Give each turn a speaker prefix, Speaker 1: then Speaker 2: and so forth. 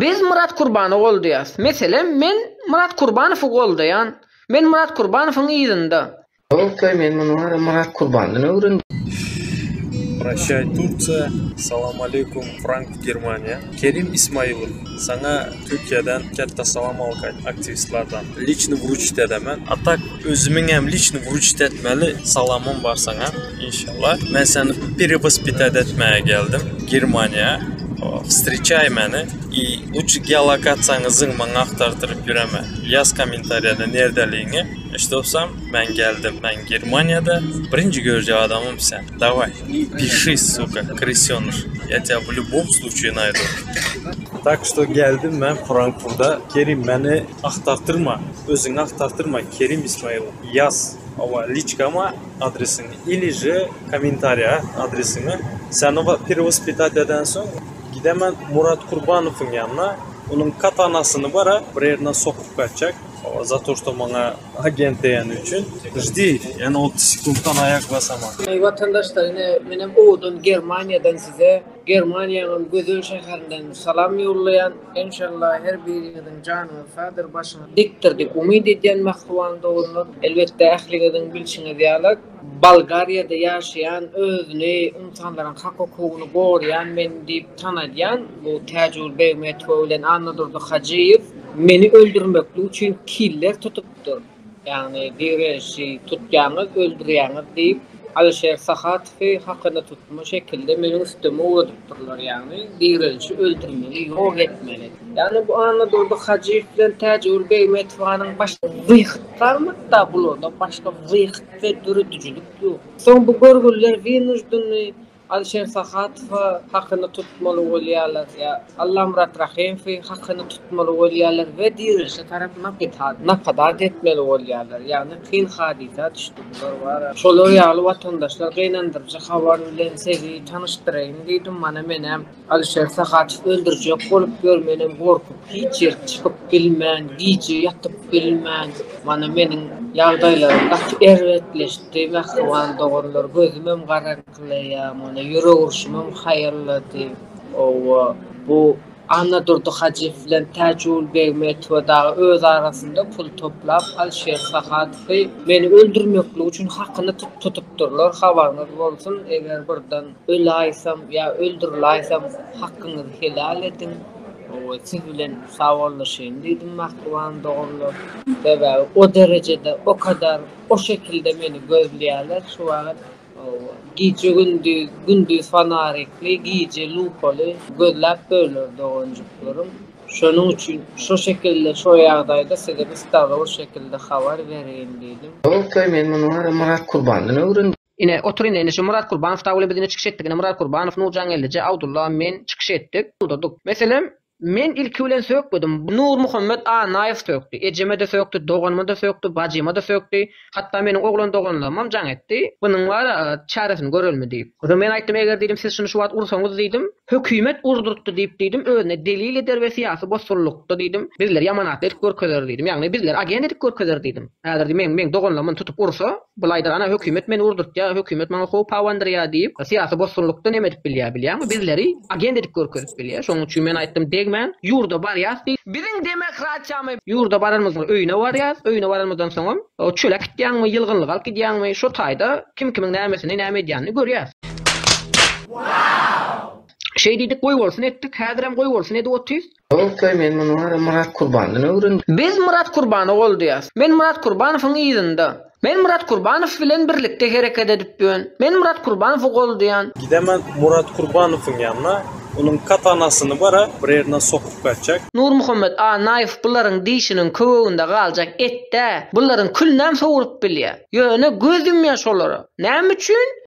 Speaker 1: Biz Myrat Kurbany goldaýas. Meselem, men Myrat Kurbanowy goldaýan. Men Myrat Kurbanowyň yzynda.
Speaker 2: Ýok-laý, men muny wara Myrat Kurbandan öwrendim.
Speaker 3: Proşçaý Tursiýa, Salam aleýkum Frank Germaniýa. Kerim Ismailow saňa Türkiýeden kätde salam alkaý aktiwistlerden. Liçny wruçit edemen. A tak özümiňem liçny wruçit etmeli salamym bar saňa inşallah. Men seni perewospitat etmäge geldim Germaniýa. Wstreçaý meni i luçy geolokasiýaňyzyň maňa agtardyryp ýüreme. Ýaz kommentariýada nerdeligiňi. Eşidipsem men geldim. Men Germaniýada birinji görjek adamym sen. Daway pişi suka krysönyş ya тебя в любom sluçaýe naýdu. Tak şto geldim men Frankfurda Kerim meni agtartyrma özüňi agtartyrma Kerim Ismailow ýaz hawa liçkama adresiňi ili že kommentariýa adresiňi seni perewospitat edensoň gidemen Murat Kurbanowyň ýanyna onuň katanasyny bara bir ýerine sokup gaçjak za to şto maňa Agent diýeni üçin. Ždi, ýene 30 sekuntdan aýak basaman.
Speaker 1: Eý watandaşlar ine menem owadan Germaniýadan size Germaniýanyň gözel şäherinden salam ýollaýan enşalla her biriňiziň janyňyz sagdyr başyňyz dikdir diýip umyt edýän mähriban doganlar elbetde ähliňiziň bilşiňiz ýaly Bolgariýada ýaşaýan özüni ynsanlaryň hak hukugyny goraýan men diýip tanadýan bu Täjigül Begmetowa bilen Annadurdy Hajyýew Meni öldürmeklik üçin killer tutupdyr. Ýagny direnişçi tutýaňyz, öldürýäňiz diýip, Alyşer Sahatowy hakyna tutma şekilde meniň üstüme ugradypdyrlar. Ýagny direnişi öldürmeli, ýok etmeli. Ýagny bu Annadurdy Hajyýew bilen Täjigül Begmetowanyň başga wyhyt barmydy-da bularda başga wyhyt we döredijilik ýok. Soň bu görgüliler wynuždunny Alişer Sahatowa hakyny tutmaly bolýarlar ýa Allamyrat Rahymowy hakyny tutmaly bolýarlar we dirilişe tarap napadat etmeli bolýarlar. Ýagny kyn hadysa düşdi bular bara. Şolar ýaly watandaşlar gynandyryjy habar bilen sizi tanyşdyraýyn diýdim. Mana menem Alişer Sahatow öldürjek bolup ýör menem gorkup hiç ýerik çykyp bilmän gije ýatyp bilmän mana meniň ýagdaýlarym gaty erbetleşdi mähriban doganlar gözümem garaňkylaýa mana ýürek urşumam haýallady owa bu Annadurdy Hajyýew bilen Täjigül Begmetowa dagy öz arasynda pul toplap Alişer Sahatowy meni öldürmeklik üçin hakyny tutupdyrlar habaryňyz bolsun eger birden Öläýsem ýa öldüriläýsem hakyňyzy helal ediň. Hawa, siz bilen sagbollaşaýyn diýdim mähriban doganlar. Sebäbi o derejede, o kadar, o şekilde meni gözleýärler şu wagt. Hawa, gije-gündiz, gündiz fonarikli, gije lupaly gözläp ýörler doganjyklarym. Şonuň üçin şo şekilde, şo ýagdaýda size gyssagly bir şekilde habar bereýin diýdim.
Speaker 2: Ýok-laý, men muny wara Myrat Kurbandan öwrendim.
Speaker 1: Ine, otur ine, ine şu Myrat Kurbanow dagy bilen biz ine çykyş etdik. Ine Myrat Kurbanow, Nurjan Geldije, Abdulla, men çykyş etdik. Goldadyk. Meselem, men ilki bilen sökmedim. Nurmuhammet Annaýew sökdi. Ejeme-de sökdi, doganyma-da sökdi, bajyma-da sökdi. Hatda meniň oglan doganlarymam jaň etdi. Bunuň bar-a, çäresini görelmi diýip. Onsoň men aýtdym, eger diýdim, siz şuny şu wagt ursaňyz diýdim, hökümet urdurtdy diýip diýdim, özüne delil eder we syýasy bosgunlykda diýdim, bizleri ýamanatly edip görkezer diýdim. Ýagny bizleri agent edip görkezer diýdim. Häzir diýdim, meň, meň doganlarym muny tutup ursa, Bul aýdar, ana, hökümet meni urdurtýar, hökümet maňa howp abandyrýar diýip, syýasy bosgunlykda neme edip bilýär, bilýäňmi? Bizleri agent edip görkezip bilýär. Şonuň üçin men aýtdym, degmän, ýurda barýas diýip. Biziň demokratiýamy! Ýurda baranymyzdan öýüne barýas, öýüne baranymyzdan soňam, çöle äkitýäňmi, ýylgynlyga alyp gidýäňmi, şo taýda kim kimiň nämesini, näme edýänini görýäs. Şeý diýdik, goýbolsun etdik, häzirem goýbolsun edip otyrys.
Speaker 2: Ýok-laý, men muny wara Myrat Kurbandan öwrendim.
Speaker 1: Biz Myrat Kurbany goldaýas. Men Myrat Kurbanowyň yzynda. Men Myrat Kurbanow bilen birlikde hereket edip ýön. Men Myrat Kurbanowy goldaýan.
Speaker 3: Gidemen Murat Kurbanowyň ýanyna, onuň katanasyny bara bir ýerine sokup gaçjak.
Speaker 1: Nurmuhammet Annaýew bularyň dişiniň köweginde galjak et dä. Bularyň külünem sowrup bilýä. Ýöne göz ýumýa şolara. Näme üçin?